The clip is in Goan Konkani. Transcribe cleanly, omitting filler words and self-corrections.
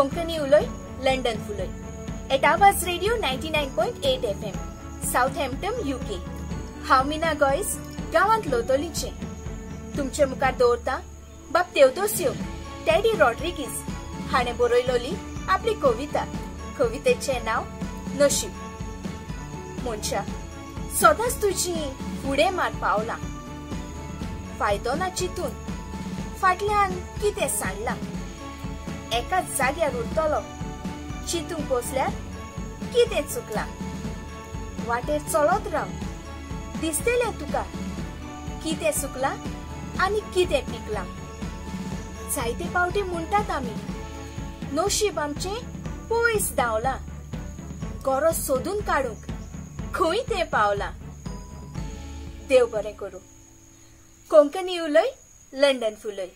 कोंकणी उलय, London फुलय. At Awaaz radio 99.8 FM, Southampton, UK. हांव मीना गोयस, गांवांत लोतोलीचें. तुमचे मुखार दवरता बाब तेवदोसियो टेडी रॉड्रिगीस हाणें बरयलोली आपली कविता. कवितेचें नांव नशीब. मनशा, सदांच तुजी फुडें मार पावलां, फायदो ना चिंतून फाटल्यान कितें सांडलां. एकाच जाग्यार उरतलो चिंतूंक बसल्यार कितें चुकलां. वाटेर चलत राव, दिसतलें तुका कितें सुकलां आनी कितें पिकलां. जायते पावटी म्हणटात आमी, नशीब आमचें पयस धांवलां, गरज सोदून काडूंक खंय तें पावलां. देव बरें करूं. कोंकणी उलय, लंडन फुलय.